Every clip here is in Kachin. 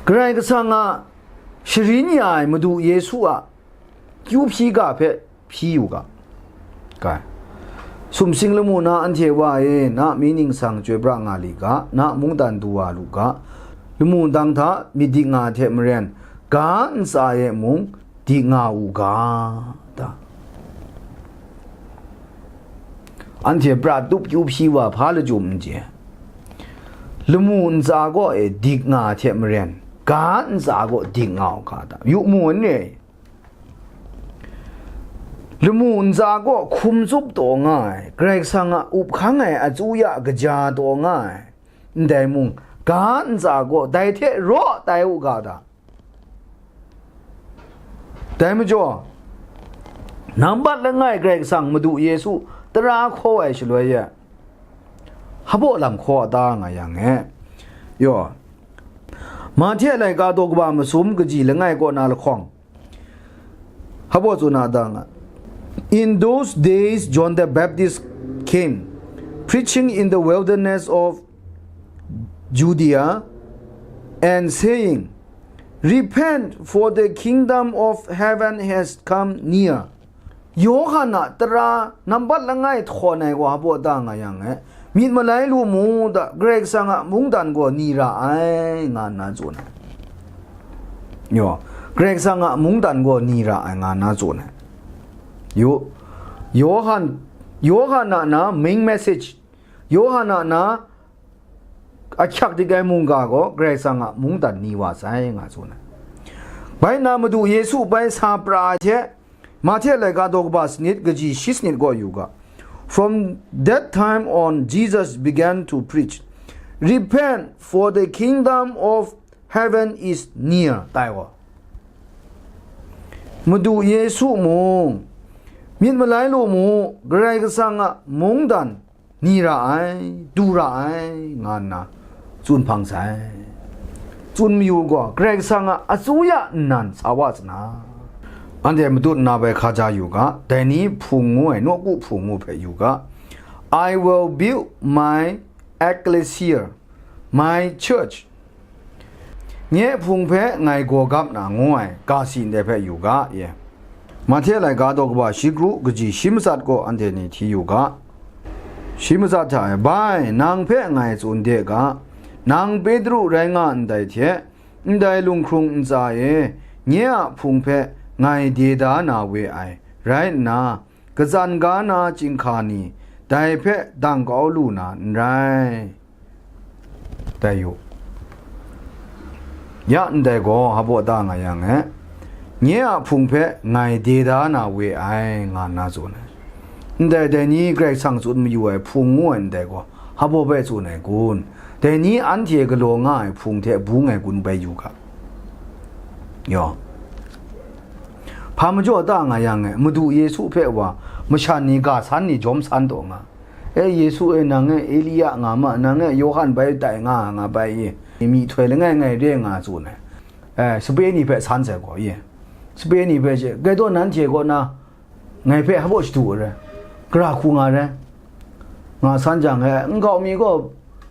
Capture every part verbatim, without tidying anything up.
Karai Kasang a sharin ya ai Madu Yesu a kyu hpyi ga hpe hpyi yu ga, ga. Sumsing lamu na anhte wa e, na mi ningsang chyoi pra nga li ga, na mungdan du wa lu ga, lamu dang hta myit dik nga hte maren, ga ntsa e mung dik nga u ga, da. Anhte prat tup kyu hpyi wa hpa lachyum n chye. Lamu ntsa kaw e dik nga hte maren, ga ntsa kaw dik nga u ga, da. Yu mu, n re. Lamu ntsa kaw hkum tsup taw nga ai, Karai Kasang a up hkang ai achyu ya kaja taw nga ai, ndai mung, ga ntsa kaw dai hte raw tai u ga, da. Dai majaw, nambat langai Karai Kasang Madu Yesu tara hkaw ai shaloi e, hpaw lam hkaw a ta nga yang e, yaw, Mahte laika daw kaba masum kaji langai kaw na lahkawng, hpaw tsun a ta nga, In those days, John the Baptist came, preaching in the wilderness of Judea, and saying, Repent, for the kingdom of heaven has come near. Yawhan a tara nambat langai htawn ai gaw hpaw ta nga yang e, myit malai lu mu da, Karai Kasang a mungdan gaw ni ra ai, nga nna tsun ai. Yaw, Karai Kasang a mungdan gaw ni ra ai, nga nna tsun ai. Yu, Yawhan, Yawhan a na main message, Yawhan a na ahkyak dik ai mungga gaw Karai Kasang a mungdan ni wa sai, nga tsun ai. Bai nna Madu Yesu bai sa pra ai hte, Mahte laika daw kaba sanit kaji shi sanit gaw yu ga. From that time on, Jesus began to preach, Repent, for the kingdom of heaven is near, tai gaw. Madu Yesu mung, myit malai lu mu, Karai Kasang a mungdan ni ra ai, du ra ai, nga nna tsun hpang sai. Tsun mayu gaw, Karai Kasang a achyu ya nnan sa wa sa na, anhte matut nna bai hkaja yu ga, dai ni hpung ngu ai, nawku hpung ngu hpe yu ga, I will build my ecclesia, my church, Nye hpung hpe ngai gaw gap na ngu ai ga si ndai hpe yu ga, ye. Mahte laika daw kaba shi kru kaji shi matsat gaw anhte ni hti yu ga. Shi matsat hta e, Bai, nang hpe ngai tsun de ga, nang Petru rai nga ndai hte, ndai lunghkrung ntsa e, nye a hpung hpe ngai de da na we ai, rai nna, katsan ga na chyinghka ni dai hpe dang kau lu na n rai. Dai yu. Ya ndai gaw hpaw ta nga yang e, nye a hpung hpe ngai de da na we ai, nga nna tsun ai. Ndai dai ni Karai Kasang tsun mayu ai hpung ngu ai ndai gaw, hpaw bai tsun ai kun? Dai ni anhte galaw nga ai hpung hte bung ai kun bai yu ga. Yaw. Hpa majaw ta nga yang e, Madu Yesu hpe wa masha ni ga san ni jawm san taw nga. E Yesu e, nang e Elia nga ma, nang e Yawhan bai tai nga, nga bai i, myihtoi langai ngai re nga tsun ai. E, sape ni hpe san sai gaw, ye. Sape ni hpe she, Gai daw nanhte kaw na, ngai hpe hpaw shadu ai re, gara hku nga re, nga san jang, e, nkau mi gaw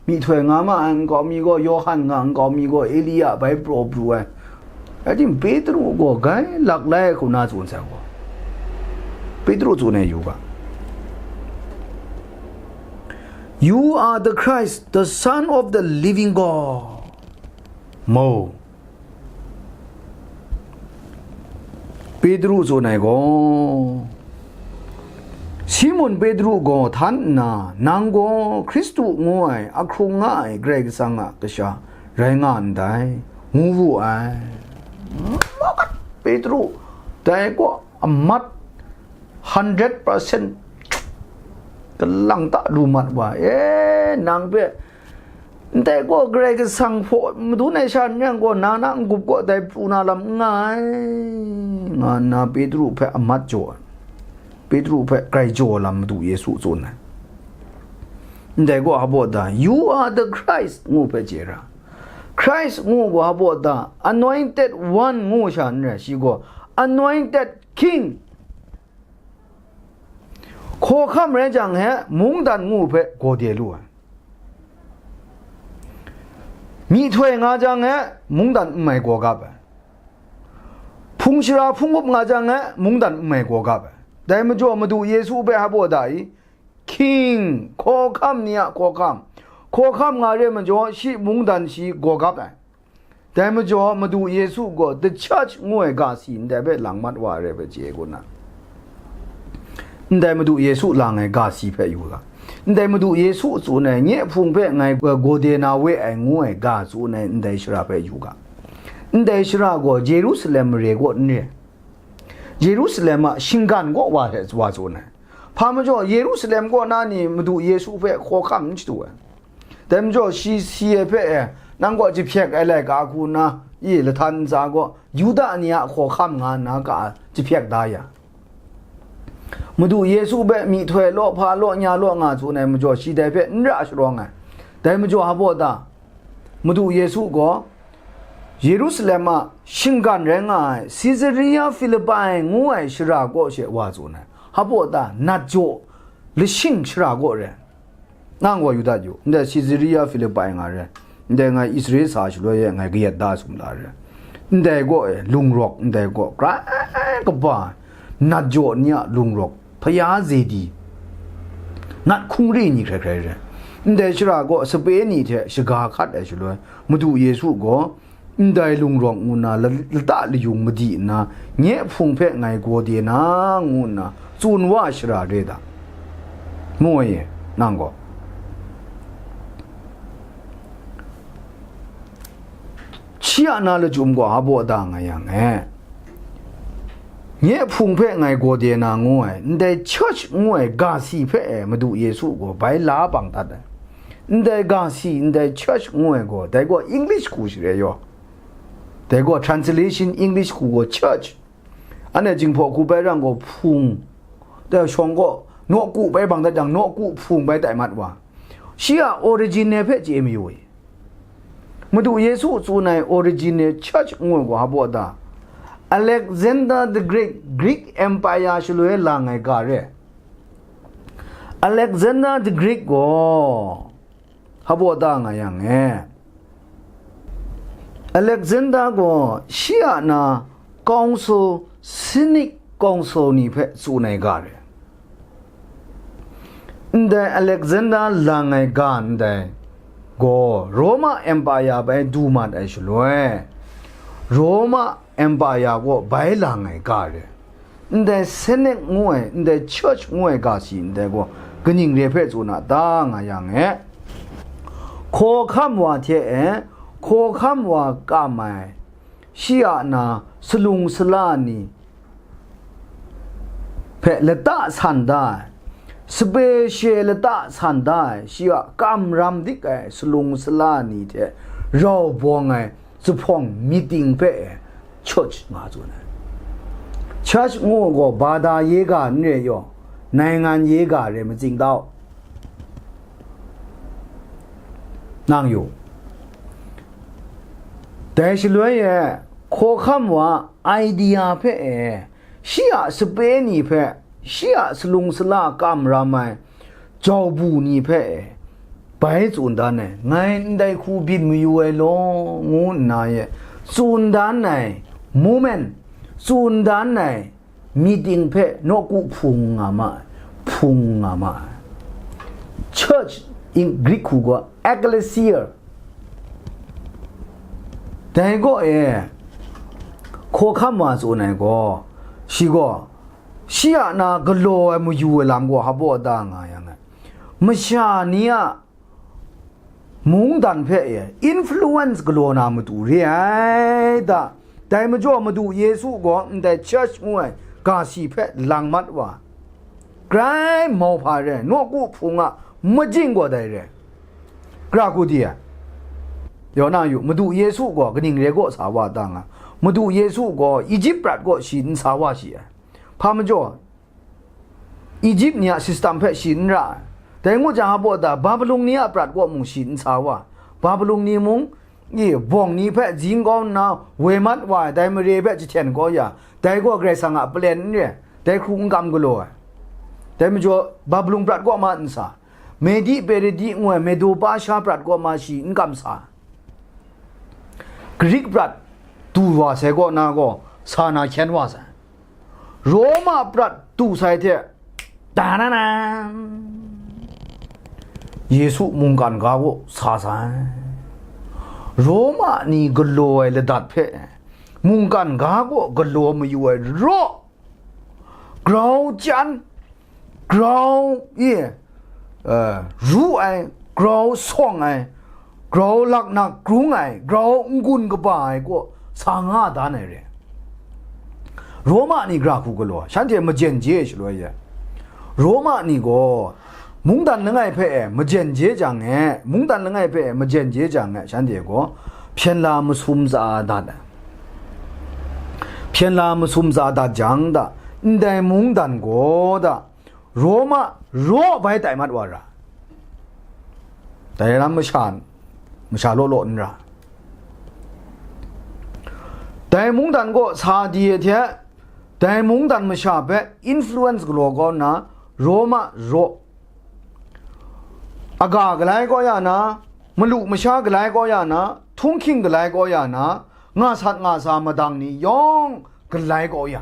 myihtoi nga ma ai, nkau mi gaw Yawhan nga, nkau mi gaw Elia bai praw pru ai. Rai tim, Petru gaw gai lak lai ai hku na tsun sai gaw, Petru tsun ai yu ga, You are the Christ, the Son of the living God. Mo. Petru tsun ai gaw, Simun Petru gaw htan nna, Nang gaw Hkristu ngu ai, ahkrung nga ai Karai Kasang a Kasha rai nga ndai, ngu wu ai. Petru, dai gaw amat hundred percent kalang ta lu mat wa, e, nang hpe, ndai gaw Karai Kasang hpaw madun ai sha n rai gaw, na na n-gup gaw dai pru na lam n nga ai, nga nna Petru hpe amat jaw ai. Petru hpe grai jaw lam Madu Yesu tsun ai. Ndai gaw hpaw ta, You are the Christ, ngu hpe chye ra. Christ ngu gaw hpaw ta, Anointed One ngu sha n rai, shi gaw Anointed King. Hkawhkam rai jang he, mungdan ngu hpe gaw de lu ai. Myihtoi nga jang e, mungdan n mai gaw gap ai. Hpung shara hpung up nga jang e, mungdan n mai gaw gap ai. Dai majaw Madu Yesu hpe hpa da i, King, hkawhkam ni a hkawhkam, hkawhkam nga re majaw, shi mungdan shi gaw gap ai. Dai majaw Madu Yesu gaw the church ngu ai ga si ndai hpe lang mat wa ai rai hpe chye gu na. Ndai Madu Yesu lang ai ga si hpe yu ga. Ndai Madu Yesu tsun ai, nye hpung hpe ngai gode na we ai ngu ai ga tsun ai ndai shara hpe yu ga. Ndai shara gaw Jerusalem mare kaw n re. Jerusalem a shinggan kaw wa hte wa tsun ai. Hpa majaw, Yerusalem kaw na ni Madu Yesu hpe hkawhkam n shadu ai. Dai majaw, shi si ai hpe e, nang kaw jahpyek ai laika hku nna, i lahtan ntsa gaw, Yuda ni a hkawhkam nga nna ka jahpyek da ya. Madu Yesu hpe myihtoi law hpa law nya law nga tsun ai majaw, shi dai hpe n ra sharawng ai. Dai majaw, hpa da, Madu Yesu gaw Yerusalem a shinggan rai nga ai Caesarea Philippi ngu ai shara kaw she wa tsun ai. Hpa da, nat jaw lashing shara kaw rai. Nang gaw yu dat yu, ndai Caesarea Philippi nga re, ndai ngai Israel sa shaloi e ngai kayat da sumla re, ndai gaw e lung rawk, ndai gaw grai kaba, nat jaw ni a lung rawk, hpaya zedi, nat hkungri ni hkrai hkrai re, ndai shara gaw sape ni hte shaga hkat ai shaloi, Madu Yesu gaw, ndai lung rawk ngu nna la-, lata layung madi nna, nye hpung hpe ngai gawde na, ngu nna tsun wa shara re da, mu ai, nang gaw. Shi a na lachyum gaw hpa da nga yang e, nye hpung hpe ngai gawde na ngu ai, ndai church ngu ai ga si hpe e Madu Yesu gaw bai la bang dat ai. Ndai ga si, ndai church ngu ai gaw, dai gaw English hku share yaw. Dai gaw translation English hku gaw church. Anhte Jinghpaw hku bai rang gaw hpung. Dai shawng gaw nawku bai bang dat jang, nawku hpung bai tai mat wa. Shi a origin e hpe chye mayu i. Madu Yesu tsun ai origin e church ngu ai gaw hpa da. Alexander the Great, Greek Empire shaloi lang ai ga re. Alexander the Great gaw, hpa da nga yang e, Alexander gaw shi a na council, Cynic council ni hpe tsun ai ga re. Ndai Alexander lang ai ga ndai gaw Roma Empire bai du mat ai shaloi, Roma Empire kaw bai lang ai ga re. Ndai Cynic ngu ai, ndai church ngu ai ga si ndai gaw kaning re hpe tsun a ta nga yang e, hkawhkam wa hte e, hkawhkam wa kam ai, shi a na salung sala ni hpe lata san da ai, sape she lata san da ai, shi a kamram dik ai salung sala ni hte rau bawng ai zuphpawng myit ting hpe e church nga tsun ai. Church ngu gaw bada ye ga n re yaw, naingan ye ga re matsing tau. Nang yu. Dai shaloi e, hkawhkam wa idea hpe e, shi a sape ni hpe, shi a salung sala kamram ai jau bu ni hpe e, bai tsun dan ai, ngai ndai hku byin mayu ai law, ngu nna ye, tsun dan ai, moment, tsun dan ai, myit ting hpe nawku hpung nga ma ai, hpung nga ma ai. Church, in Greek hku gaw, ecclesia. Dai gaw e, hkawhkam wa tsun ai gaw, shi gaw, shi a na galaw ai mayu ai lam gaw hpa da nga yang ai. Masha ni a mungdan hpe e influence galaw na matu re ai da. Dai majaw Madu Yesu gaw ndai church ngu ai ga si hpe lang mat wa, grai mau hpa re, nawku hpung a majing gaw dai re. Gra ku di ai. Yaw na yu, Madu Yesu gaw kaning re kaw sa wa ta nga? Madu Yesu gaw Egypt prat kaw shi n sa wa shi ai. Hpa majaw, Egypt ni a system hpe shi n ra ai. Dai ngu jang, a baw da, Babulung ni a prat kaw mung shi n sa wa. Babulung ni mung, i, bawng ni hpe zing kau nna, woi mat wa ai dai mare hpe jahten kau ya, dai gaw Karai Kasang a palen n re, dai hkru n kam galaw ai. Dai majaw, Babulung prat kaw ma n sa, Medi Peredi ngu ai Medo Pasha prat kaw ma shi n kam sa. Grik prat du wa sai kaw na gaw, sa na hkyen wa sai. Roma prat du sai hte, da na na, Yesu mungkan ga kaw sa sai. Roma ni galaw ai ladat hpe, mungkan ga kaw galaw mayu ai raw, grau jan, grau e, eh, ru ai, grau sawng ai, grau laknak grung ai, grau n-gun kaba ai kaw sa nga dan ai re. Roma ni gara hku galaw, shanhte majen je ai shaloi e, Roma ni gaw mungdan langai hpe e majen je jang e, mungdan langai hpe e majen je jang e, shanhte gaw hpyen la masum tsa dat ai. Hpyen la masum tsa dat jang da, ndai mungdan gaw da, Roma raw bai tai mat wa ra, dai ram masha, masha law law n ra. Dai mungdan kaw sa di ai hte, dai mungdan masha hpe influence galaw kau nna, Roma raw, aga galai kau ya na, malu masha galai kau ya na, htunghking galai kau ya na, nga sat nga sa madang ni yawng galai kau ya,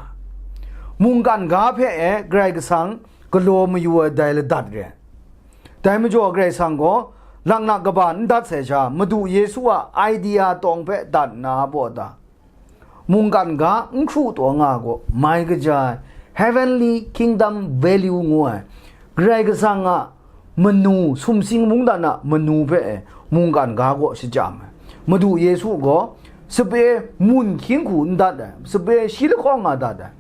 mungkan ga hpe e Karai Kasang galaw mayu ai dai ladat re. Dai majaw Karai Kasang gaw laknak kaba n dat sai sha, Madu Yesu a idea tawng hpe dat nna baw da, mungkan ga n hkru taw nga gaw, mai kaja ai, heavenly kingdom value ngu ai, Karai Kasang a manu, sumsing mungdan a manu hpe e mungkan ga kaw shachyam ai. Madu Yesu gaw sape mun hkying hku n dat ai, sape shi lahkawng nga dat ai.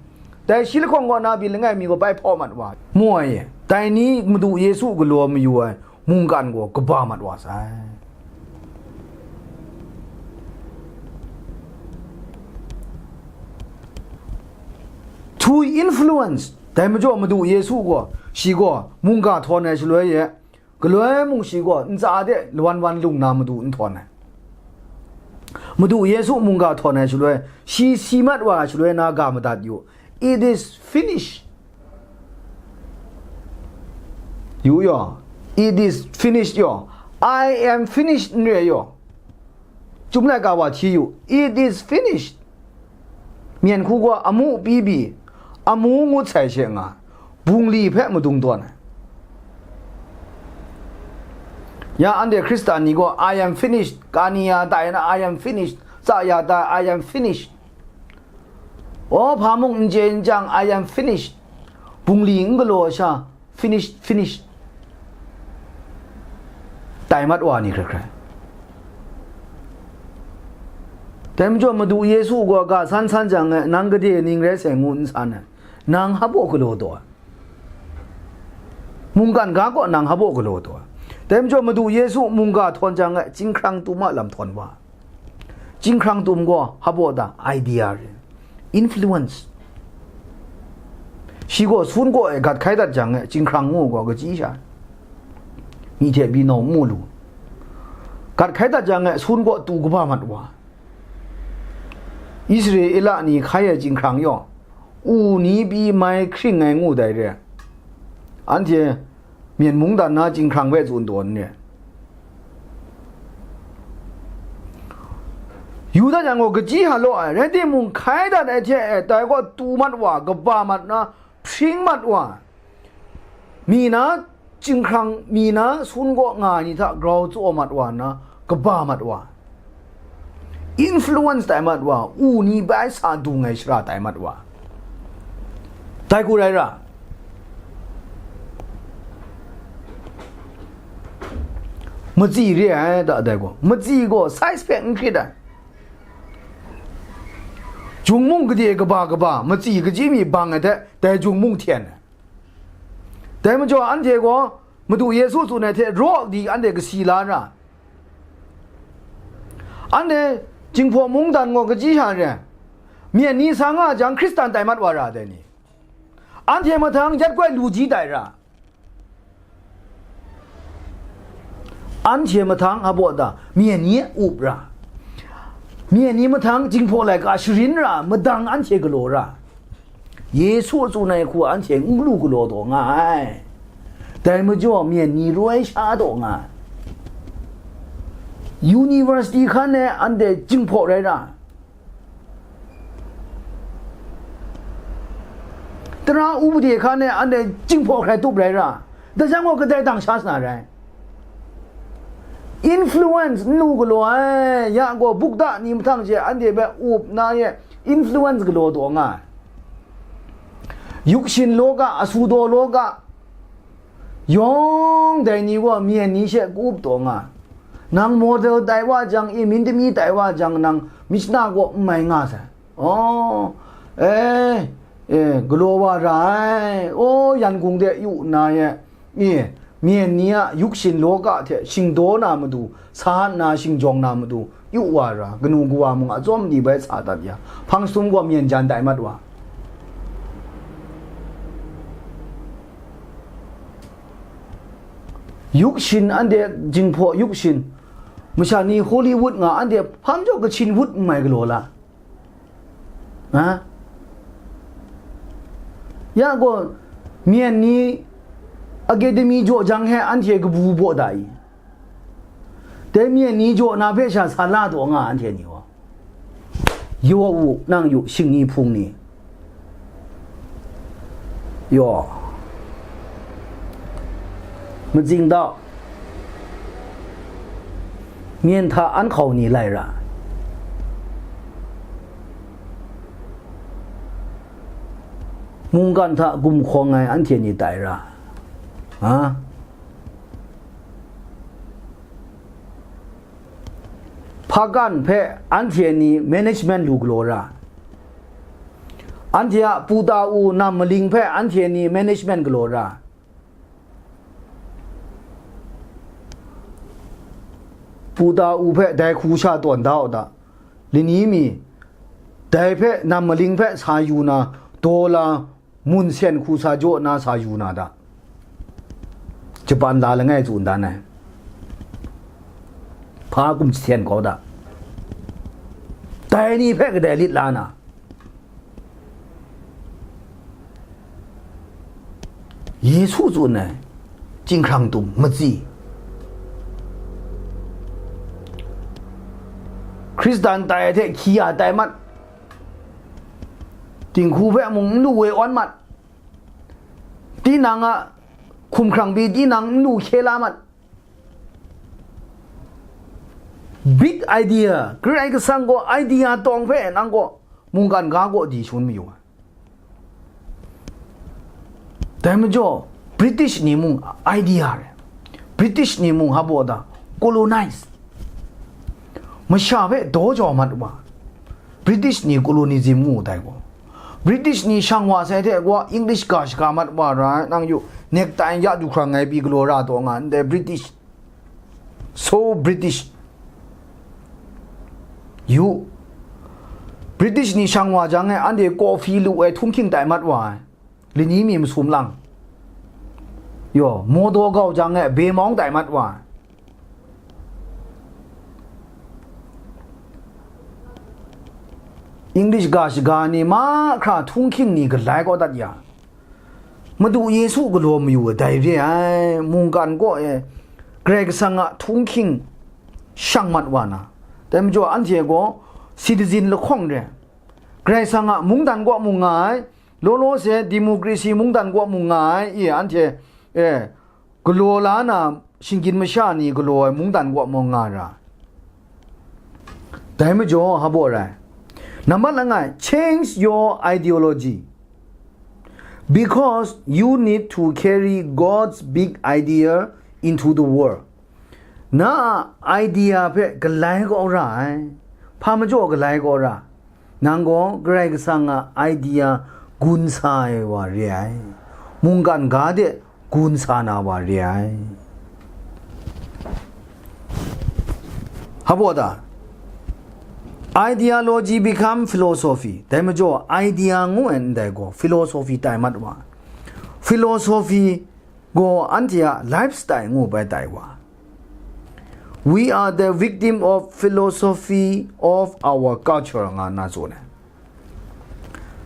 Dai shi lahkawng kaw na byin langai mi gaw bai hpaw mat wa, mu ai e. Dai ni Madu Yesu galaw mayu ai mungkan gaw kaba mat wa sai. Through influence, dai majaw Madu Yesu gaw, shi gaw mungga htawn ai shaloi e, galoi mung shi gaw ntsa de lawan wan lung na Madu n htawn ai. Madu Yesu mungga htawn ai shaloi, shi si mat wa ai shaloi na ga madat yu, "It is finished." Yu yaw, "It is finished" yaw, "I am finished" n re yaw. Chyum laika wa hti yu, "It is finished." Myen hku gaw amu pibi, amu ngut sai she nga, bungli hpe madung tawn ai. Ya anhte Hkristan ni gaw, "I am finished," kani ya tai na, "I am finished," tsa ya tai, "I am finished." Aw, hpa mung n chye n chyang, "I am finished." Bungli n galaw sha, "Finished, finished." Tai mat wa ni hkrai hkrai. Dai majaw Madu Yesu gaw ga san san jang e, "Nang gade ning rai sai ngu n san ai, nang hpa baw galaw taw ai? Mungkan ga kaw nang hpa baw galaw taw ai?" Dai majaw Madu Yesu mungga htawn jang e, chyinghkrang tum a lam htawn wa. Chyinghkrang tum gaw hpa baw da, idea re, influence. Shi gaw sun kaw e gat hkai dat jang e, chyinghkrang ngu gaw kachyi sha, myi hte byi nau n mu lu. Gat hkai dat jang e sun kaw tu kaba mat wa. Israela ni hkai ai chyinghkrang yaw, u ni pyi mai hkring ai ngu dai re. Anhte myen mungdan na chyinghkrang hpe tsun tawn re. Yuda jan gaw kachyi halaw ai, rai timung, hkai dat ai hte e, dai gaw tu mat wa, kaba mat na, hpring mat wa, mi na chyinghkrang, mi na sun kaw nga ai ni hta grau tsaw mat wa nna, kaba mat wa, influence tai mat wa, u ni bai sa dung ai shara tai mat wa. Dai hku rai ra, matsi re ai da, dai gaw, matsi gaw size hpe n hkrit ai. Jung mung gade kaba kaba, matsi kachyi mi bang ai hte, dai jung mung hten ai. Dai majaw anhte gaw Madu Yesu tsun ai hte raw di anhte kasi la ra. Anhte Jinghpaw mungdan gaw kachyi sha re ai, myen ni sa nga jang Hkristan tai mat wa ra dai ni? Anhte mahtang yat koi lu ji tai ra. Anhte mahtang hpa baw da, myen ni up ra. Myen ni mahtang Jinghpaw laika sharin ra, madang anhte galaw ra. Yesu tsun ai hku anhte n lu galaw taw nga ai. Dai majaw myen ni roi sha taw nga ai. University hkan e anhte jinghpaw rai ra, tara upade hkan e anhte jinghpaw hkrai tup rai ra, dai jang gaw kadai dang sha sa na rai? Influence n lu galaw ai, ya gaw bukda ni mahtang she anhte hpe up na ye influence galaw taw nga ai. Yuk shin law ga, asu daw law ga, yawng dai ni gaw myen ni she ka-up taw nga. Nang model tai wa jang, i, myit dami tai wa jang, nang myit na gaw n mai nga sai. Oh, eh, eh, galaw wa ra ai. Oh, Yangon de yu nna ye, i, myen ni a yuk shin law ga hte shingdaw na matu, sa nna shingjawng na matu, yu wa ra, kanu kawa mung a tsawm ni bai sa dat ya, hpang sum gaw myen jan tai mat wa. Yuk shin anhte, jinghpaw yuk shin, masha ni Hollywood nga, anhte hpa majaw kachin wut n mai galaw la. Ha? Ya gaw, myen ni Academy jaw jang he anhte kabu baw da i? Dai myen ni jaw na hpe sha sa la taw nga anhte ni gaw. Yaw u, nang yu, shingni hpung ni. Yaw. Matsing dau. Myen hta an hkau ni lai ra. Mungkan hta gumhkawng ai anhte ni tai ra. Ha? Hpakan hpe anhte ni management lu galaw ra. Anhte a puta u nam maling hpe anhte ni management galaw ra. Puta u hpe dai hku sha tawn da u da. Lani mi, dai hpe nam maling hpe sa yu na, daw la, mun sen hku sa jaw na sa yu na da. Japan la langai tsun dan ai. Hpa kum jahten kau da. Dai ni hpe kadai lit la na. Yesu tsun ai, chyinghkrang tum, matsi. Hkristan tai hte hkyi ya tai mat. Dinghku hpe mung n lu woi awn mat. Tinang a hkumhkrang pyi tinang n lu hkye la mat. Big idea, Karai Kasang gaw idea tawng hpe nang gaw mungkan ga gaw di shangun mayu ai. Dai majaw, British ni mung idea re. British ni mung hpa baw da, colonize. Masha hpe daw jau mat wa. British ni colonism ngu dai gaw. British ni shang wa sai hte gaw English ga shaga mat wa rai, nang yu, necktie ya du hkrang ai pyi galaw ra taw nga ndai British. So British. Yu. British ni shang wa jang e, anhte coffee lu ai htunghking tai mat wa ai. Lani mi masum lang. Yaw, mawdaw gau jang e, bemawng tai mat wa ai. English ga shaga ni mahkra htunghking ni galai kau dat ya. Madu Yesu galaw mayu ai dai re ai, mungkan kaw e Karai Kasang a htunghking shang mat wa na, dai majaw anhte gaw citizen lahkawng re, Karai Kasang a mungdan kaw mung nga ai, law law se democracy mungdan kaw mung nga ai, i anhte, e, galaw la na shinggyim masha ni galaw ai mungdan kaw mung nga ra. Dai majaw, hpa baw rai. Nambat langai, change your ideology. Because you need to carry God's big idea into the world. Na a idea hpe galai kau ra ai. Hpa majaw galai kau ra? Nang gaw Karai Kasang a idea gun sa ai wa re ai. Mungkan ga de gun sa na wa re ai. Hpa baw da? Ideology become philosophy. Dai majaw, idea ngu ai ndai gaw philosophy tai mat wa. Philosophy gaw anhte a lifestyle ngu bai tai wa. We are the victim of philosophy of our culture nga na tsun ai.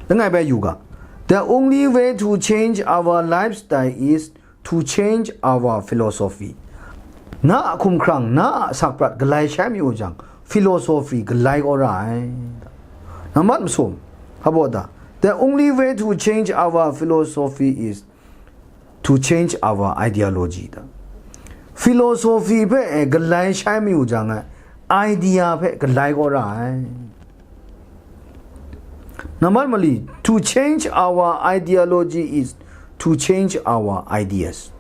Langai bai yu ga, the only way to change our lifestyle is to change our philosophy. Na a hkumhkrang, na a sakprat galai shai mayu jang, philosophy galai kau ra ai. Nambat masum, habo da, the only way to change our philosophy is to change our ideology da. Philosophy hpe e galai shai mayu jang ai, idea hpe galai kau ra ai. Nambat mali, to change our ideology is to change our ideas.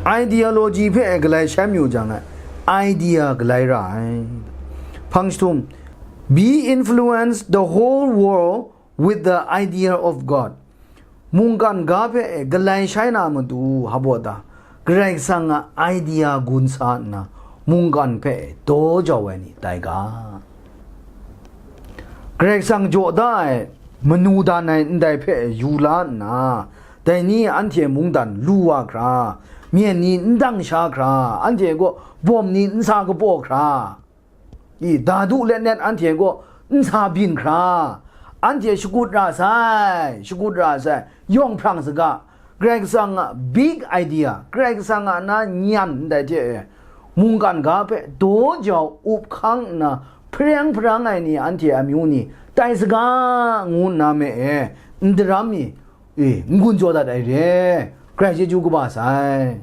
Ideology hpe e galai shai mayu jang ai, idea galai ra ai. Hpang shatum, be influence the whole world with the idea of God. Mungkan ga hpe galai shai na matu, habo da, Karai Kasang a idea gun sa nna, mungkan hpe daw jau ai ni tai ga. Karai Kasang jaw da ai manu dan ai ndai hpe yu la nna, dai ni anhte mungdan lu wa hkra, myen ni n dang sha hkra, anhte gaw bawm ni n sa kapaw hkra, i, dadu let net anhte gaw n sa byin hkra, anhte shakut ra sai, shakut ra sai, yawng hprang saga, Karai Kasang a big idea, Karai Kasang a na nyan ndai hte e, mungkan ga hpe daw jau up hkang nna hpareng hparang ai ni anhte amyu ni tai saga ngu nna me e, n daram mi, e, n gun jaw dat ai re, Karai chyeju kaba sai.